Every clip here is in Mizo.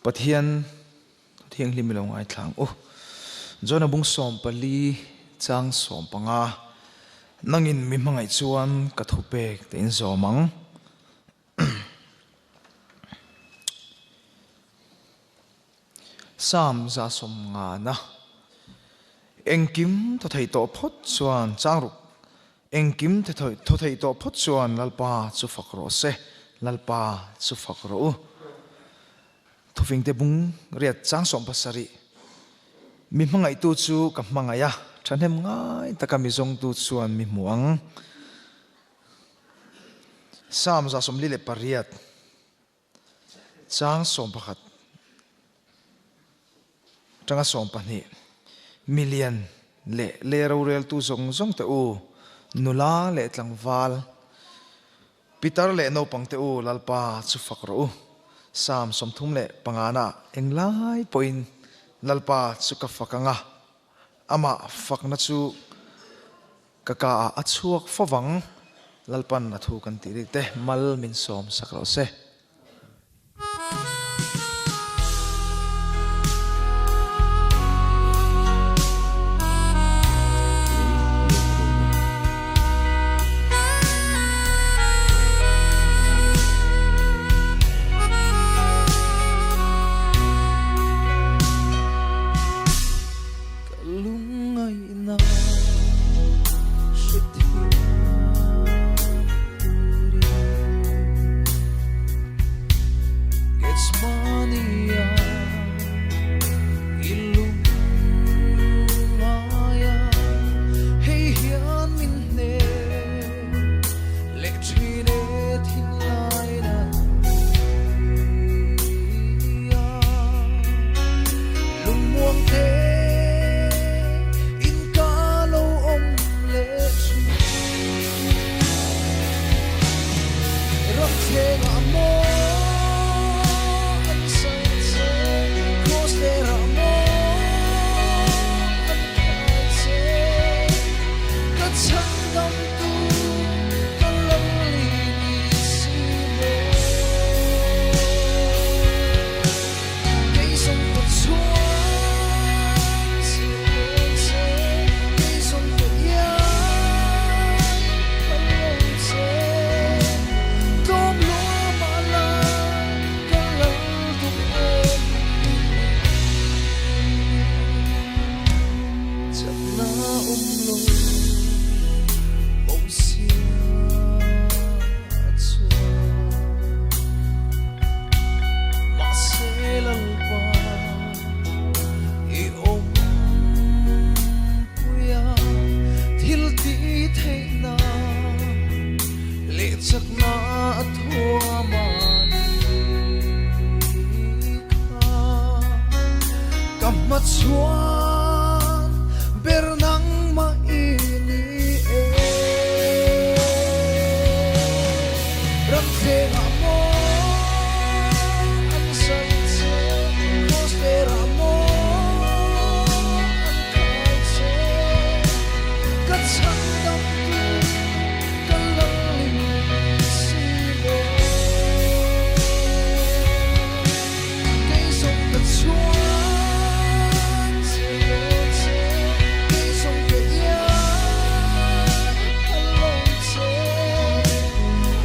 Pathian Thu Thianghlim i lo ngaithla ang u. Jona bung 14 chang 15, Nangin mi hmangaih chuan ka thupek te in zawm ang. Psalm 150, Engkim thaw thei tawh phawt chuan chang ruk, Engkim thaw thei tawh phawt chuan Lalpa chu fak rawh se, Lalpa chu fak rawh u. Thufingte bung riat chang 17, Mi hmangaihtu chu ka hmangaih a, thahnem ngai taka mi zawngtu chuan mi hmu ang. Psalm 148, Chang 11 tanga 12, Milian leh le roreltu zawng zawng te u, nula leh tlangval, pitar leh naupang te u, Lalpa chu fak rawh u. Psalm 35 na englai pawhin Lalpa chu ka fak ang a, amah fakna chu ka ka ah a chhuak fo vang. Lalpan a thu kan tih rik te mal min sawm sak rawh se. Ka lungngaihna hrethiam turin Gethsemane-a i lungngaia hei hian min hne leh thin e thinlai na lungmuang te in ka lo awm leh thin. Ramthlengah maw an sawi che, Kraws lerah maw an khai che, ka chhandamtu ka Lalli ni si maw. Kei zawng ka chhuan zir dawn che, kei zawng ka iai phal lo che. Tlawm lua mah la ka lal duh awm i ni. Chakna awm lo Mosia chuan. Mahse Lalpa i awm pui a, thil ti theihna leh chakna a thuam a ni kha. Ka hmachhuan ber nangmah i ni e. Ramthlengah maw an sawi che, Kraws lerah maw an khai che, Ka chhandamtu ka Lalin si maw. Kei zawng ka chhuan zir dawn che, kei zawng ka iai phal lo che.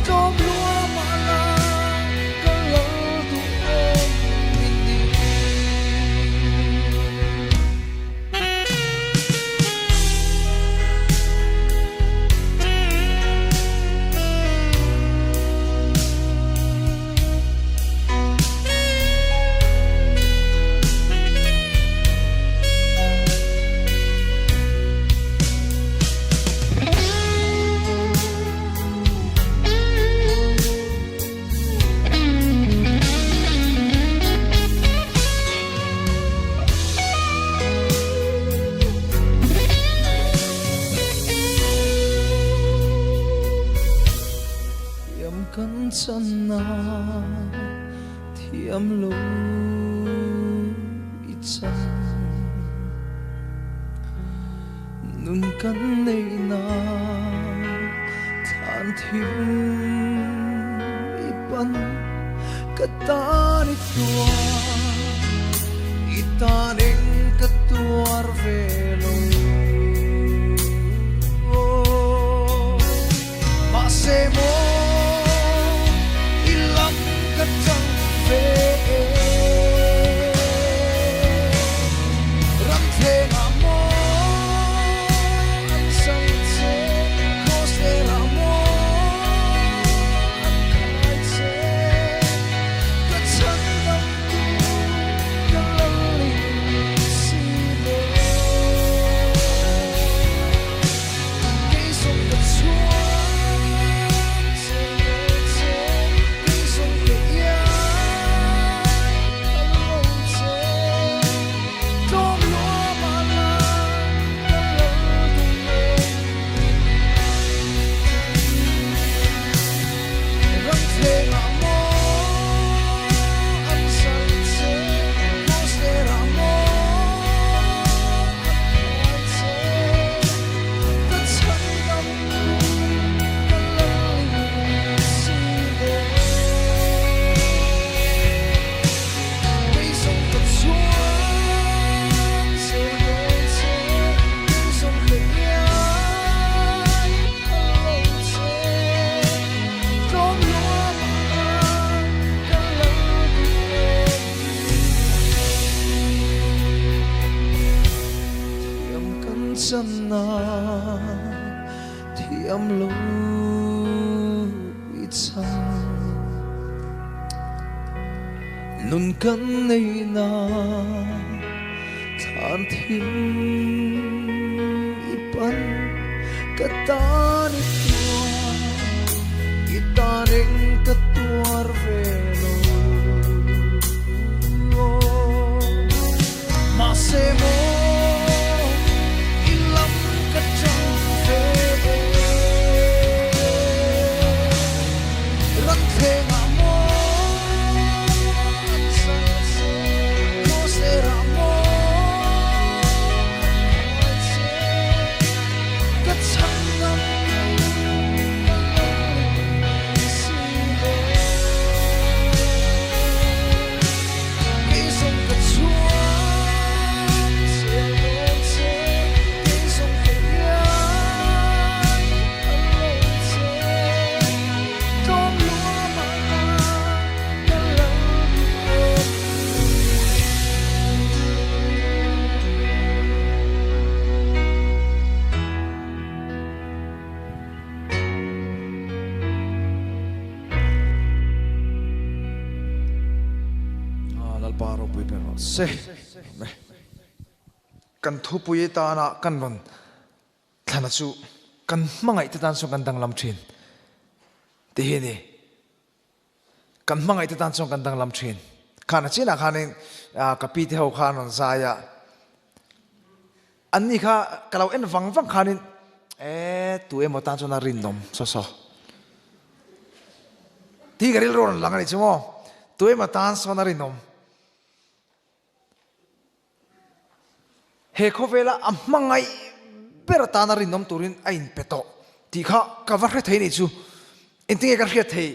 Tlawm lua mah la ka lal duh awm i ni. Thiam kan chan a, thiam lo i chan. Nun kan neih na thlan thim i pan ka tan i tuar. chan a thiam lo i chang. Nun kan nei na thlan thim i pan ka tan i tuar i tan eng ka tuar ve lo Mahse maw i lam ka chang ve e Ran thleng ah maw an sal che Kroser ah maw an khai che Ka chang ngam ka lo si lo. Kei zawng ka chhuang zel dawn che, kei zawng ka iai phal lo che. Tlawm luam ah ka lal duh awm. Lalpa ropui ber rawh se. Amen. Kan thupui tana kan rawn thlana chu kan hmangaih te tan chuan kan danglam thin ti hi a ni. Kan hmangaih te tan chuan kan danglam thin. Khana chinah khanin ka pi te ho kha an rawn zai a. Anni kha ka lo en vang vang khanin e tu emaw tan chuan a rinawm saw saw. Ti ka rilru rawn lang a nih chu maw. Tu emaw tan sawn a rinawm. He khawvela a hmangaih ber atana rinawm turin a inpe tawh tih kha ka va hre thei nih chu. Engtinge ka hriat theih?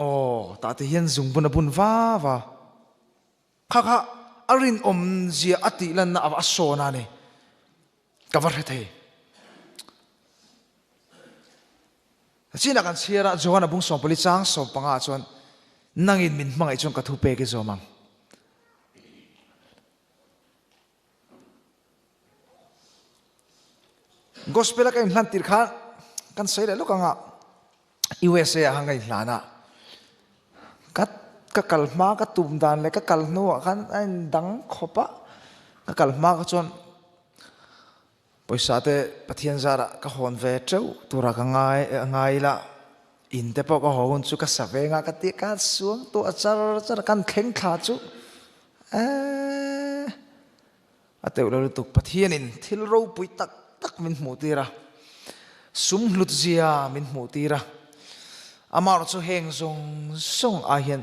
Aw, tah te hian zungbun a bun va va. Kha kha a rinawm zia a tih lanna a a sawn a ni. Ka va hre thei. Chinah kan chhiar a, Johana bung 14 chang 15 ah chuan nangin min hmangaih chuan ka thu pek i zawm ang. Gospel a ka inhlan tir khan kan sawi leh lawk ang a, USA ah khan ka inhlan a, ka ka kal hma ka tum dan leh ka kal hnuah khan a indang khawp a, ka kal hma kha chuan Pawisa te Pathian zarah ka hawn ve teuh tura ka ngai ngai ila, in te pawh ka haw hun chu ka sa veng a ka ti ka suang tuah char char a kan thleng thla chu eeh a teuh lo lutuk Pathianin thil ropui tak tak min hmuh tir a, sum hlut zia min hmuh tir a, amaherawh chu heng zawng zawng ai hian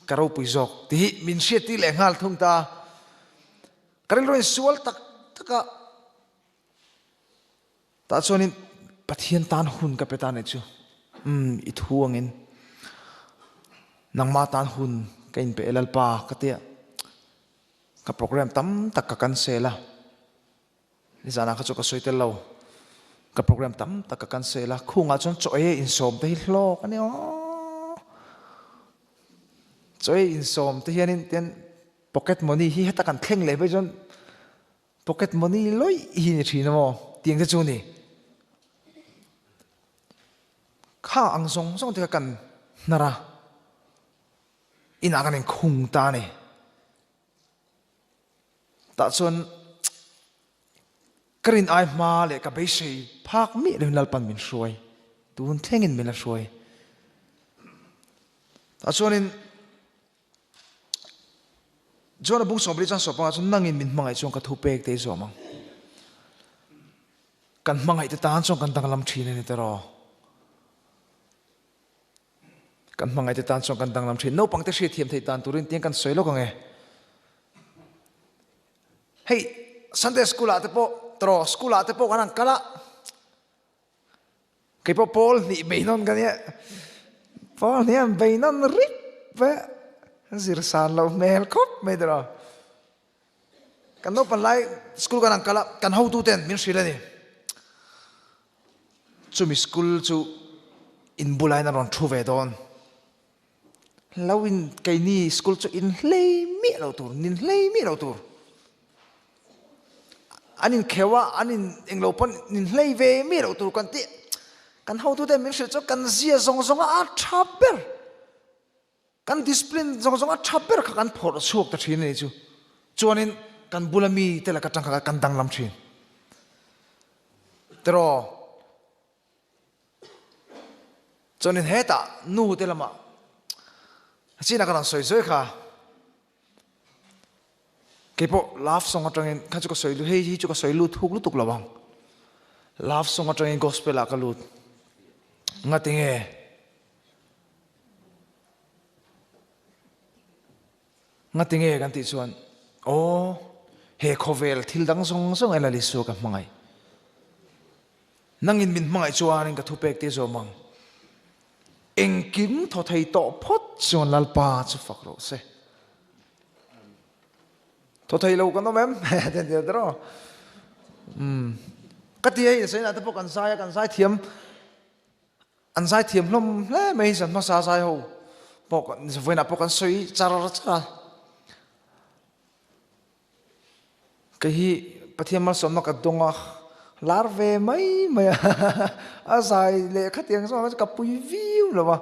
ka ropui zawk tih hi min hriattir leh nghal thung ta a. Ka rilru in sual tak tak a, tah chuanin Pathian tan hun ka pe ta nih chu. Umm, i thu angin nangmah tan hun ka inpe e Lalpa ka tia. Ka program tam tak ka cancel a, nizanah kha chu ka sawi tel lo. Ka program tam tak ka cancel a, khungah chuan chaw ei a insawm te hi hlawk a ni aw. Chaw ei insawm te hianin tian Pocket money hi heta kan thleng leh phei chuan pocket money lawih hi ni thin a maw tiang te chu ni. Kha ang zawng zawng te kha kan hnar a, inah kan inkhung ta a ni. Tah chuan ka rin ai hma leh ka beisei phak miah loin Lalpan min hruai, tun thlengin min la hruai. Tah chuanin John a bung 40 chuan 15 chuan nangin min hmangaih chuan ka thu pek te i zawm ang. Kan hmangaih te tan chuan kan danglam thin a ni tiraw. Kan hmangaih te tan chuan kan danglam thin. Naupang te hriatthiam theih dan turin tiang kan sawi lawk ang e. Hei Sunday school ah te pawh tiraw school ah te pawh kan han kal a. Kei pawh pawl hnih bei nawn ka nia. Pawl hnih an bei nawn rip ve. Zir san lo hmel khawp mai tiraw. Kan naupang lai school kan ang kal a, kan hotu ten min hrilh a ni. Chumi school chu in bula in a rawn thu ve dawn. Lo in keini school chu in hlei miah lo tur, nin hlei miah lo tur. An inkheuh a, an in englo pawn inhlei ve mi loh tur kan tih. Kan hotute min hrilh chuan kan zia zawng zawng a a tha ber. Kan discipline zawng zawng a tha ber kha kan phawrh chhuak ta thin a ni chu. Chuanin kan bula mi te laka tang kha kan danglam thin. Tiraw? Chuanin hetah nu te lamah chin a ka rawn sawi sawi kha. Keipawh love song atangin kha chu ka sawi hei hi chu ka sawi lut huk lutuk lo ang. Love song atangin gospel ah ka lut. Ngatinge? Ngatinge kan tih chuan aw he khawvel thil dang zawng zawng en Lalisua ka hmangaih. Nangin min hmangaih chuanin ka thupek te zawm ang. Engkim thaw thei tawh phawt chuan Lalpa chu fak rawh se. Thaw thei lo kan awm em? Ten tir tiraw? Umm. Ka ti hei sawi te pawh kan zai a, kan zai thiam an zai thiam hlawm hle mai zan hmasa zai ho pawh kan vawiinah pawh kan sawi char char a. Kei hi Pathian malsawmna ka dawng a, lar ve mai mai a, a zai leh khatiang zawng chu ka pui viau lo a.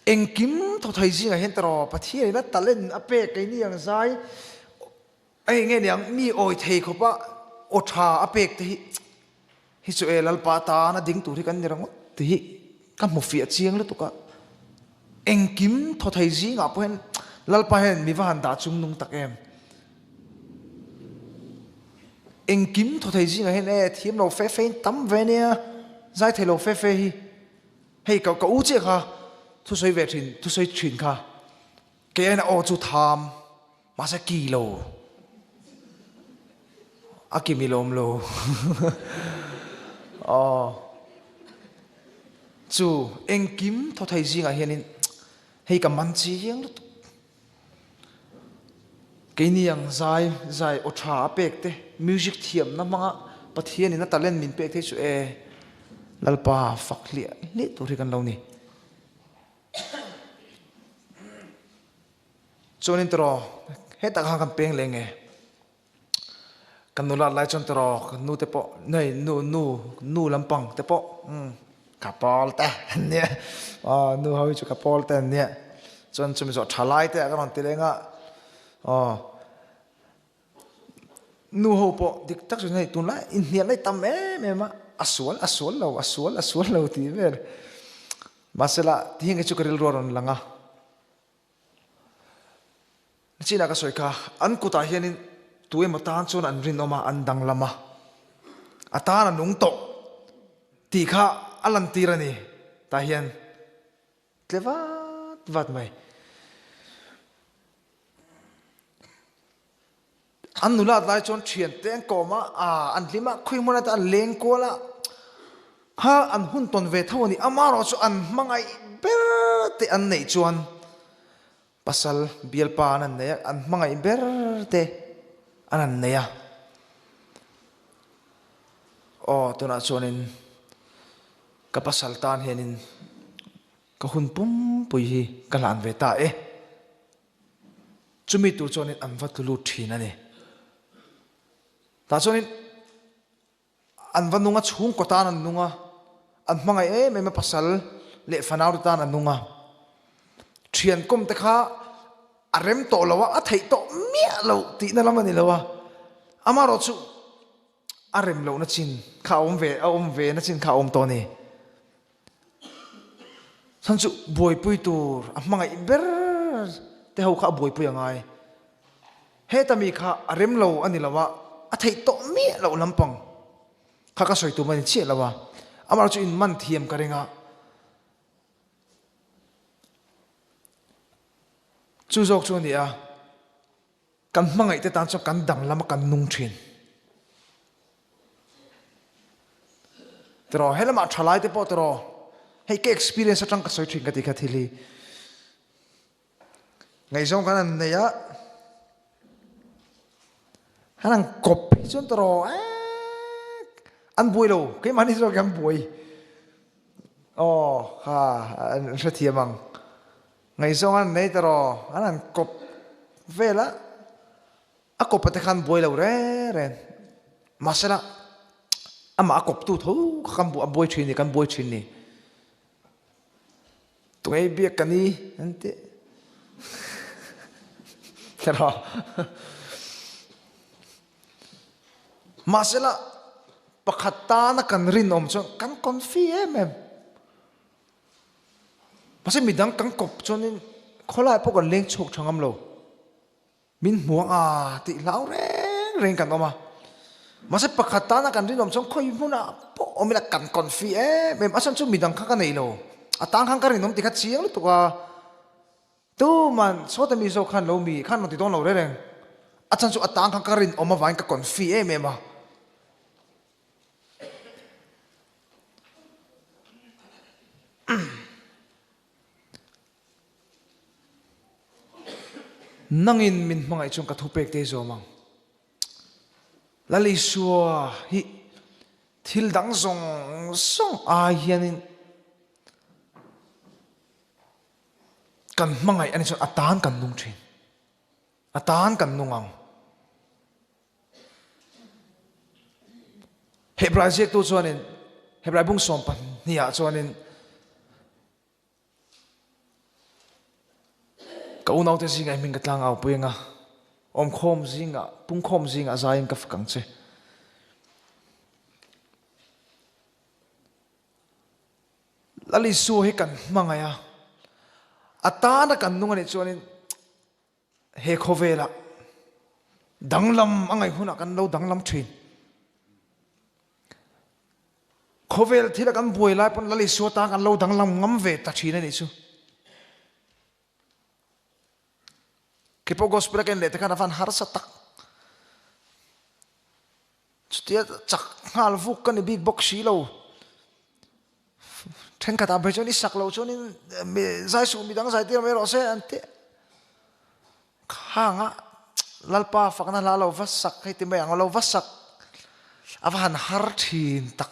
Engkim thaw thei zingah hian tawh Pathian in a talent a pek keini ang zai hei nge niang mi awi thei khawpa aw tha a pek te hi hi chu e Lalpa tana ding tur hi kan ni ringawt tih hi ka hmu fiah chiang lutuk a. Engkim thaw thei zingah pawh hian Lalpa hian mi va han dah chung nung tak em. Engkim thaw thei zingah hian e thiam lo fe fe in tam ve nia zai thei lo fe fe hi. Hei ka ka u chiah kha thusawi ve thin thusawi thin kha kei aiin a aw chu tham mahse ki lo a ki mi lawm lo aw chu engkim thaw thei zingah hianin hei ka man chiang lutuk. Keini ang zai zai aw tha a pek te, music thiamna hmanga Pathianin a talent min pek te chu e Lalpa fak hliah hliah tur hi kan lo ni. Chuanin tiraw hetah khan kan peng leh nge? Kan nulat lai chuan tiraw kan nu te pawh nei nu nu nu lampang te pawh umm ka pawl te an nia aw nu ho hi chu ka pawl te an nia chuan chumi zawh tha lai te ah ka rawn ti leng a aw nu ho pawh dik tak chuan hei tunlai inhnial lai tam em em a a sual a sual lo a sual a sual lo tih vel mahsela tihian kei chu ka rilru a rawn lang a. Chinah ka sawi kha, an kutah hianin tu emaw tan chuan an rinawm a, an danglam a, a tan a nung tawh tih kha a lantir a ni. Tah hian tle vat vat mai. An nulat lai chuan thiante an kawm a, aa an hlim a, khawi hmun ata an leng kual a, kha an hun tawn ve tho a ni. Amaherawh chu an hmangaih ber te an neih chuan pasal bialpa an han nei a, an hmangaih ber te an han nei a. Aw tunah chuanin ka pasal tan hianin ka hun pumpui hi ka hlan ve ta e. Chumi tur chuanin an va tlu lut thin a ni. Tah chuanin an va nung a, chhungkaw tan an nung a, an hmangaih em em a, pasal leh fanau te tan an nung a. Thian kawm te kha a rem tawh lo a, a theih tawh miah lo tihna lam a ni lo a. Amaherawh chu a rem lohna chin kha a awm ve, a awm ve na chin kha a awm tawh a ni. Chhan chu buaipui tur a hmangaih ber te ho kha a buaipui a ngai. Heta mi kha a rem lo a ni lo a, a theih tawh miah loh lampang kha ka sawi tum a ni chiah lo a. Amaherawhchu chu inman thiam ka ring a. Chu zawk chu a ni a. Kan hmangaih te tan chuan kan danglam a kan nung thin. Tiraw, he lamah thalai te pawh tiraw, hei ka experience atang ka sawi thin ka ti kha thil hi. Ngaihzawng kan an nei a, han an kawp hi chuan tiraw, an buai lo, keimahni zawk hi an buai. Aw, kha an hrethiam ang. Ngaihzawng an nei tiraw, an han kawp vel a. A kawpa te khan buai lo reng reng. Mahsela amah a kawptu tho kha kan a buai thin ni, kan buai thin ni. Tungei biak ka ni an ti. Tiraw. Mahsela pakhat tana kan rinawm chuan kan confi em em. Mahse midang kan kawp chuanin khawlai pawh kan leng chhuak tha ngam lo. Min hmuang a tih hlau reng reng kan awm a. Mahse pakhat tana kan rinawm chuan khawi hmunah pawh awm ila kan confi em em. A chhan chu midang kha ka nei lo. A tang khan ka rinawm tih kha chiang lutuk a. Tuman sawta mi zawk khan lo mi khan rawn ti dawn lo reng reng. A chhan chu a tang khan ka rinawm avangin ka confi em em a. Nangin min hmangaih chuan ka thupek te zawm ang. Lal Isua hi thil dang zawng zawng ai hianin kan hmangaih a ni chuan a tan kan nung thin. A tan kan nung ang. Hebrai ziaktu chuanin Hebrai bung 12 ah chuanin Ka unaute zingah i hming ka tlangau pui anga, awmkhawm zingah, pungkhawm zingah zaiin ka fak ang che. Lal Isua hi kan hmangaih a, a tana kan nung a nih chuanin He khawvelah danglam a ngaih hunah kan lo danglam thin. Khawvel thila kan buai lai pawn Lal Isua tan kan lo danglam ngam ve ta thin a nih chu. Keipawh gospel a ken leh te khan a van harsa tak. Chutia chak nghal vuk ka ni bik bawk si lo. Thenkhat ah phei chuan i sak loh chuanin zai suh midang zai tir mai rawh se an ti. Khanga Lalpa fakna hla lo va sak hei ti mai ang lo va sak a va han har thin tak.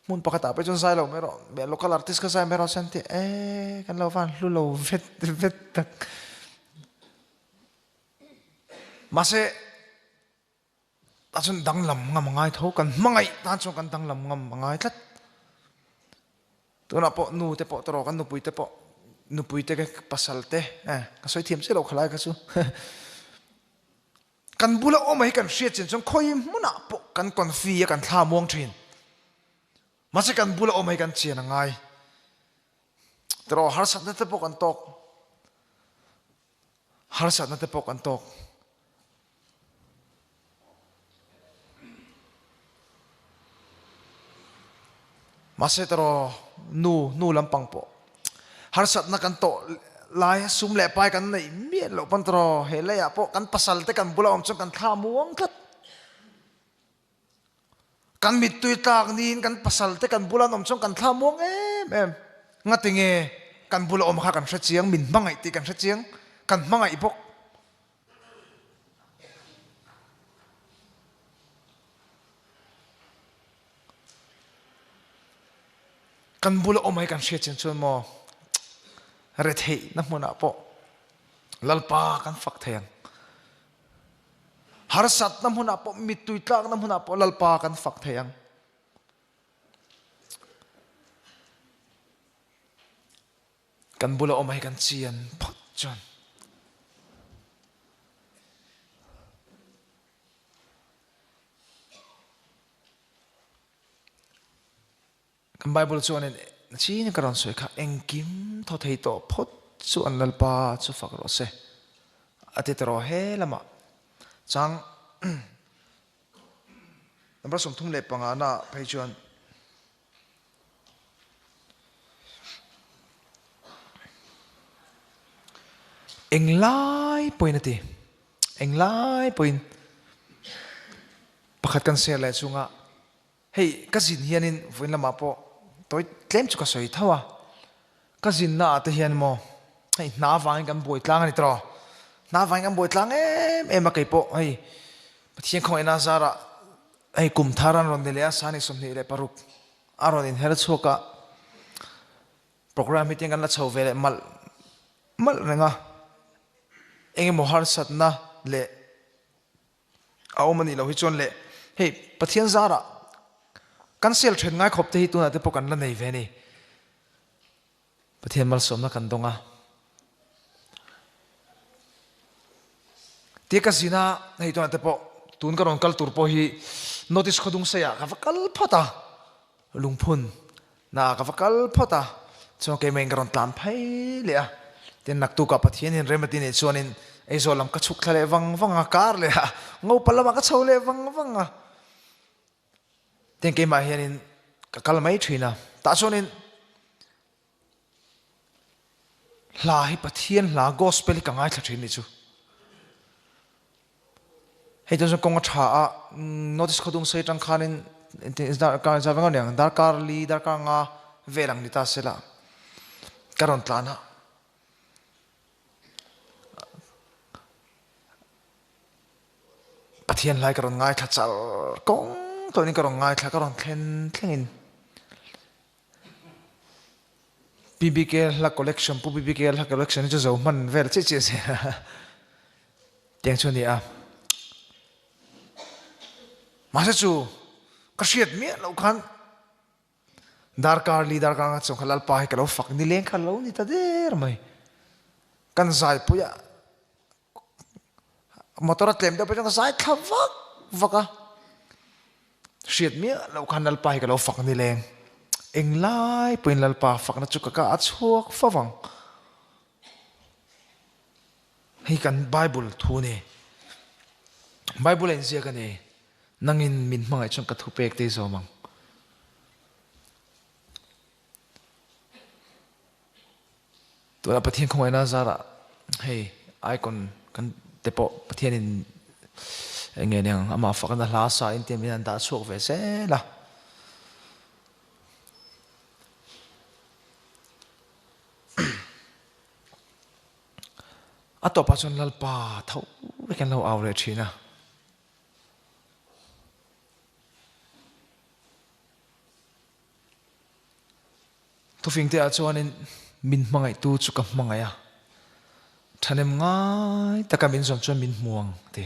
Hmun pakhat ah phei chuan zai lo mai rawh local artist kha zai mai rawh se an ti e kan lo van hlu lo vet vet tak. Mahse, tah chuan danglam ngam a ngai tho, kan hmangaih tan chuan kan danglam ngam a ngai tlat. Tunah pawh nu te pawh tawrh kan nupui te pawh nupui te pasal te eh ka sawi thiam chiah lo khalai kha chu. Kan bula awm hi kan hriat chin chuan khawi hmunah pawh kan confi a kan thla muang thin. Mahse kan bula awm hi kan chian a ngai. Tawrh harsatna te pawh kan tawk. Harsatna te pawh kan tawk. Mahse tawraw nu nu lampang pawh harsatna kan tawh lai sum leh pai kan neih miah loh pawn tawraw he leiah pawh kan pasal te kan bula awm chuan kan thla muang tlat. Kan mittui tlak niin kan pasal te kan bula an awm chuan kan thla muang em em. Ngati nge kan bula awm kha kan hre chiang, min hmangaih tih kan hre chiang, kan hmangaih bawk. Kan bula awm hi kan hriat chian chuan maw retheihna hmunah pawh Lalpa kan fak thei ang. Harsatna hmunah pawh mittui tlakna hmunah pawh Lalpa kan fak thei ang. Kan bula awm hi kan chian phawt chuan Kan Bible chuanin chin ka rawn sawi kha engkim thaw thei tawh phawt chu an Lalpa chu fak rawh se a ti ta rawh he lamah chang number 35 na phei chuan englai pawhin a ti englai pawhin pakhat kan share leh chunga Hei ka zin hianin vawiin lamah pawh tawi tlem chu ka sawi tho a, ka zinna ah te hian maw hei hna avangin kan buai tlang a ni tawh, hna avangin kan buai tlang em em a kei pawh hei Pathian khawngaihna zarah hei kum thar an rawn ni leh a sani 26 a rawn inher chhuak a, programme hi tiang kan la chho ve leh malh malh reng a, eng emaw harsatna. leh a awm a nih loh hi chuan leh hei Pathian zarah kan sel then ngai khawp te hi tunah te pawh kan la nei ve a ni. Pathian malsawmna kan dawng a. Tia ka zin a, hei tunah te pawh tun ka rawn kal tur pawh hi notice khawdung seiah ka va kal phawt a, lungphun na ka va kal phawt a, chuan keimah in ka rawn tlan phei leh a. Tin naktukah Pathian in rem a ti nih chuanin Aizawl lam ka chhuk thla leh vang vang a, kar leh a, Ngopa lamah ka chho leh vang vang a. Tin keimah hianin ka kal mai thin a, tah chuanin hla hi Pathian hla gospel hi ka ngaithla thin ni chu. Hei chuan chuan kawng a tha a, notice khawdung sei atang khanin darkar li darkar nga vel ang ni ta sela ka rawn tlan a. Pathian hlai ka rawn ngaithla char kawng tawhin ka rawn ngaithla ka rawn thlen thlengin PBK hla collection pu PBK hla collection hi chu zo hman vel chiah chiah zel a tiang chu a ni a mahse chu ka hriat miah loh khan Darkar li darkar nga chung kha Lalpa hi ka lo fak nileng kha lo ni ta der mai. Kan zaipui a motor a tlem deuh pawh chuan ka zai thla vak vak a. Hriat miah loh khan Lalpa hi ka lo fak nileng. Englai pawhin Lalpa fakna chu ka ka a chhuak fo vang. Hei kan Bible thu a ni. Bible a inziak a ni. Nangin min hmangaih chuan ka thupek te i zawm ang. Tunah Pathian khawngaihna zarah hei icon kan te pawh Pathianin eng nge niang amah fakna hla sa in tiam in an dah chhuak ve zel a. A tawpah chuan Lalpa tho vek an lo au leh thin a. Thufing te ah chuanin min hmangaihtu chu ka hmangaih a, thahnem ngai taka min zawn chuan min hmu ang ti.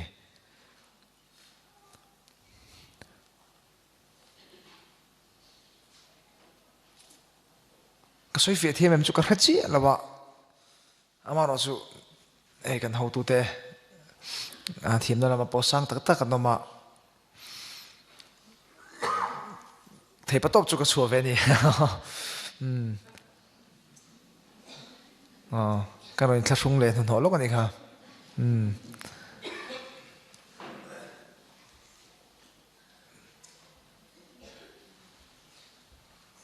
Ka sawi fiah thiam em chu ka hre chiah lo a, amaherawh chu hei kan hotute thiamna lama pawh sang tak tak an awm a, theipa tawp chu ka chhuah ve a ni. Ka rawn inthlahrung leh hnuhnawh lawk a nih kha.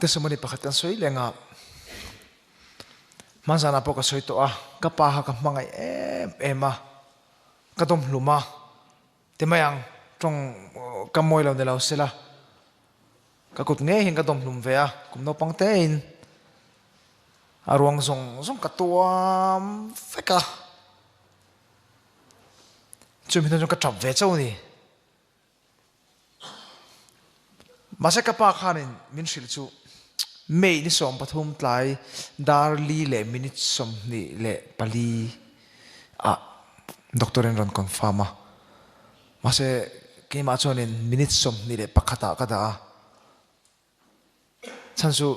Testimony pakhat kan sawi leng a, hmanzanah pawh ka sawi tawh a, ka pa kha ka hmangaih em em a, ka dawm hlum a, ti mai ang, tawng ka mawi lo ni lo sela, ka kut ngei hian ka dawm hlum ve a, kum naupang tein a ruang zawng zawng ka tuam vek a, chumi hnu chuan ka tap ve chauh a ni. Mahse ka pa khanin min hrilh chu May ni 13 tlai dar li leh minute 24 ah doctor in rawn confirm a. Mahse keimah chuanin minute 21 ah ka dah a. Chhan chu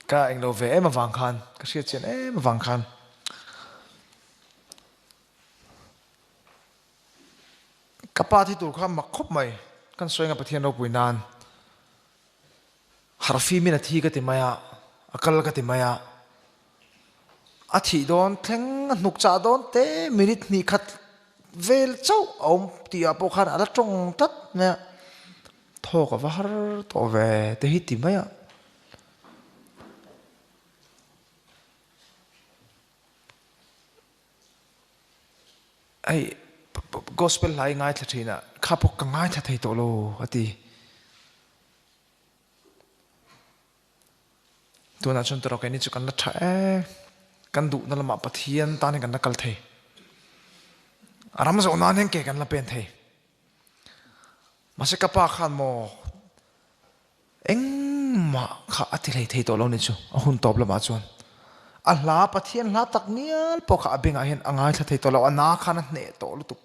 ka englo ve em avang khan, ka hriat chian em avang khan. Ka pa thi tur kha mak khawp mai, kan sawi anga Pathian ropui nan harhfim in a thi ka ti mai a, a kal ka ti mai a, a thih dawn thleng a hnuk chah dawn te minute hnih khat vel chauh a awm tih ah pawh khan a la tawng tlat mai a, thawk a va har tawh ve te hi ti mai a. Hei gospel hla i ngaithla thin a, kha pawh ka ngaithla thei tawh lo a ti. Tunah chuan tawrh keini chu kan la tha e, kan duhna lamah Pathian tan hian kan la kal thei. A ram zawh nan hian ke kan la pen thei. Mahse ka pa khan maw Engmah kha a ti hlei thei tawh lo ni chu a hun tawp lamah chuan. A hla Pathian hla tak ngial pawh kha a bengah hian a ngaithla thei tawh lo, a na khan a hneh tawh lutuk.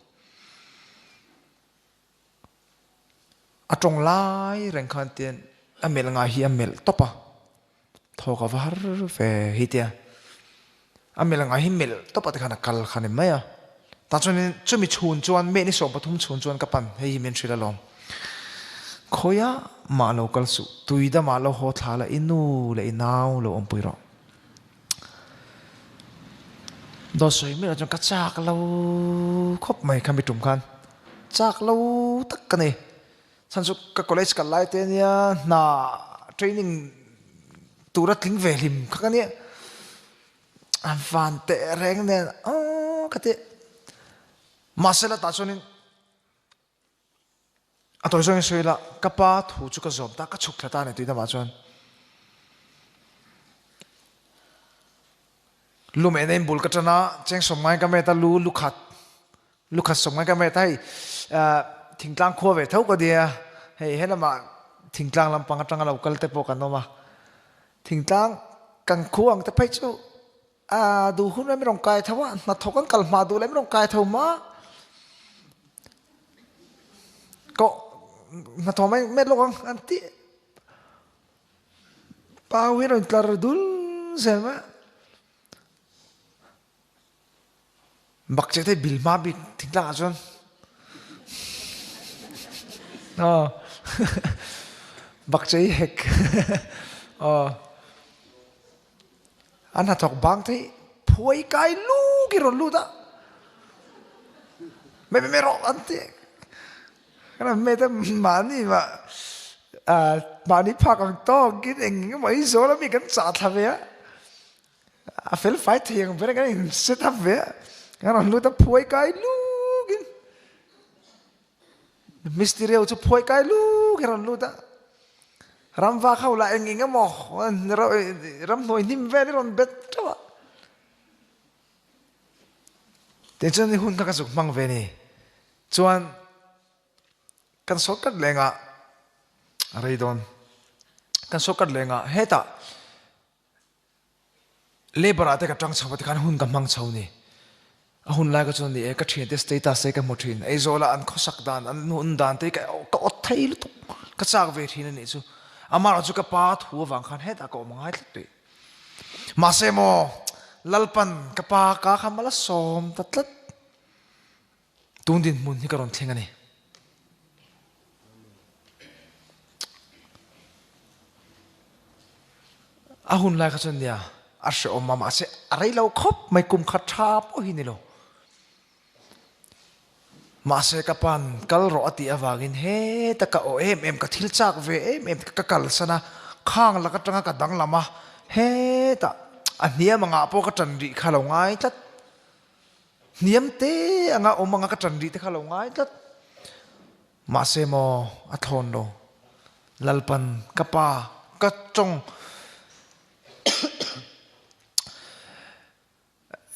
A tawng lai reng khan tian a melh ngai hi a melh tawp a, thawk a va har ve hi tia a melh ngai hi melh tawp a tikhan a kal kha ni mai a. Tah chuanin chumi chhun chuan meh ni 13 chhun chuan ka pan hei hi min hrilh alawm. Khawiah mah lo kal suh, tui damah lo haw thla la i nu leh i nau lo awmpui rawh. Dawt sawi miah chuan ka chak lo khawp mai kha mi tum khan chak lo tak ka ni. Chhan chu ka college kal lai te ania hna training tura tling ve hlim kha ka nia. A van teh reng nen aw ka ti. Mahse la tah chuanin A tawi zawngin sawi ila, ka pa thu chu ka zawm ta, ka chhuk thla ta a ni tih namah chuan lu meh na in bul ka tan a, cheng sawmngai ka met a, lu lu khat, lu khat sawmngai ka met a, hei thingtlang khua ve tho ka nia, hei helamah thingtlang lampang atanga lo kal te pawh kan awm a, thingtlang kan khua ang te phei chu A duh hun em rawn kai tho a, hnathawk an kal hma duh leh em rawn kai tho ma. Ko hnathawh mai met lawk ang an ti. Pau hi rawn tlar dul zel mai a. Bak che te bil hma bik thingtlang ah chuan. Aw. Bak che i hek. Aw. An hnathawk bang te hi phuai kai luk i rawn lut a, me me rawh an ti. Kan me te mahni mah mahni phak ang tawkin eng emaw ei zawl a mi kan chah thla ve a, a fel fai thei ang ber kan in set up ve a, kan rawn lut a phuai kai lukin Mysterio chu phuai kai luk i rawn lut a, ramvak ho lah eng eng emaw ramhnuai hnim vel i rawn bet teuh a. Tichuan i hun kha ka zuk hmang ve ni. Chuan kan sawrkat lengah a rei dawn. Kan sawrkat lengah hetah Labour ah te ka tang chho a tikhan hun ka hmang chho ni. A hun lai ka chuan ni e ka thiante status te ka hmu thin. Aizawl ah an khawsak dan an hun dan te ka ka awt thei lutuk. Ka chak ve thin a nih chu. Amaherawh chu ka pa thu avang khan hetah ka awm angai tlat tih. Mahse maw Lalpan ka pa ka kha mal a sawm ta tlat. Tun dinhmun hi ka rawn thleng a ni. A hun lai kha chuan nia a hrehawm a mahse a rei lo khawp mai kum khat tha pawh hi ni lo. Mahse ka pan kal rawh a tih avangin heta ka aw em em ka thil chak ve em em ka kalsan a khang lak atanga ka danglam a heta a hniam angah pawh ka tan rih kha lo ngai tlat. Hniam te anga awm anga ka ṭan rih te kha lo ngai tlat. Mahse maw a thlawn lo. Lalpan ka pa ka tawng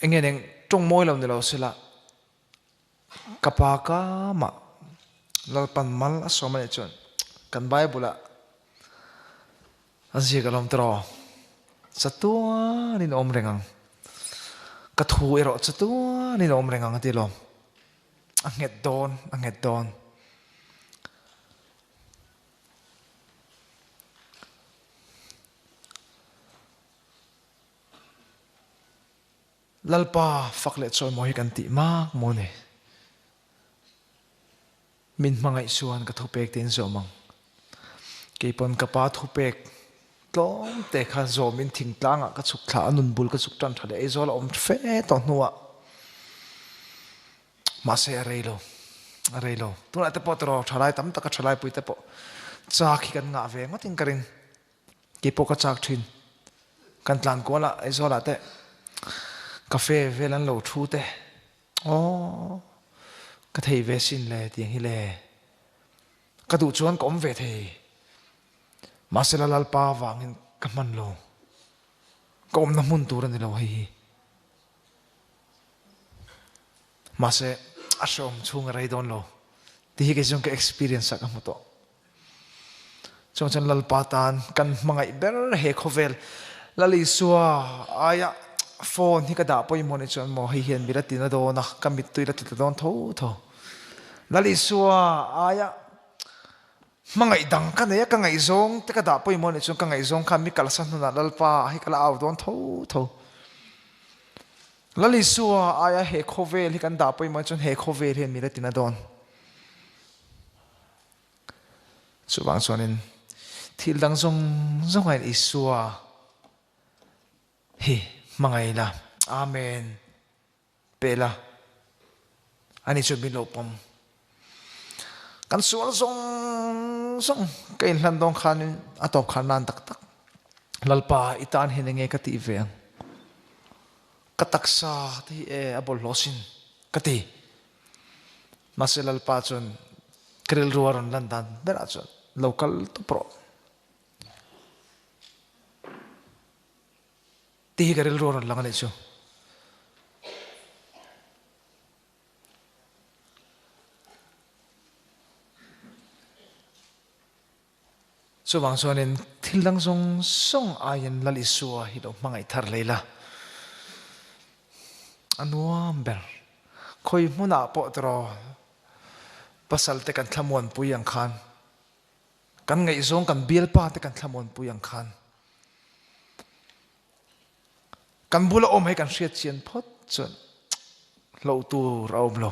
enge neng tawng mawi lo ni lo sela ka pa ka mah Lalpan mal a sawm a nih chuan kan Bible ah A ziak alawm tiraw? Chatuanin a awm reng ang. Ka thu erawh chatuanin a awm reng ang a ti alawm. A nghet dawn, a nghet dawn. Lalpa fak leh chawimawi hi kan tih mak maw ni? Min hmangaih chuan ka thupek te in zawm ang. Keipawn ka pa thupek tlawm te kha zawmin thingtlangah ka chhuk thla a, nun bul ka chhuk tan tha leh Aizawl a awm fe tawh hnuah mahse a rei lo, a rei lo. Tunah te pawh tiraw thalai tam taka thalaipui te pawh chak hi kan ngah ve ngawtin ka ring. Keipawh ka chak thin. Kan tlan kual ah Aizawl ah te cafe vel an lo thu te Aw, ka thei ve sin le tiang hi le. Ka duh chuan ka awm ve thei. Mahse la Lalpa vangin ka hman lo. Ka awmna hmun tur a ni lo hei hi. Mahse a hrehawm chhung a rei dawn lo. Ti hi kei chuan ka experience ah ka hmu tawh. Chuang chuan Lalpa tan kan hmangaih ber he khawvel Lal Isua aia. Phone hi ka dah pawimawh nih chuan maw hei hian mi la tina dawn a, ka mittui la tla ta dawn tho tho. Lal Isua aia hmangaih dang ka nei a, ka ngaihzawng te ka dah pawimawh nih chuan ka ngaihzawng khan mi kalsan hunah Lalpa hi ka la au dawn tho tho. Lal Isua aia he khawvel hi kan dah pawimawh nih chuan he khawvel hian mi la tina dawn. Chuvang chuanin thil dang zawng zawngah hian Isua Hi hmangaih la. Amen. Pe la. Ani chu min lo pawm. Kan sual zawng zawng ka inhlan dawn khanin a tawp khan nan tak tak. Lalpa i tan hian enge ka tih ve ang. Ka taksa te hi e a bawlhhlawh sin ka ti. Mahse Lalpa chuan ka rilru a rawn lan dan berah chuan lo kal tawp rawh. Tih hi ka rilru a rawn lang a nih chu. Chuvang chuanin thil dang zawng zawng aiin Lal Isua hi lo hmangaih thar hlei la. A nuam ber. Khawi hmunah pawh tiraw pasal te kan thlamuanpui ang khan Kan ngaihzawng kan bialpa te kan thlamuanpui ang khan kan bula awm hei kan hriat chian phawt chuan hloh tur a awm lo.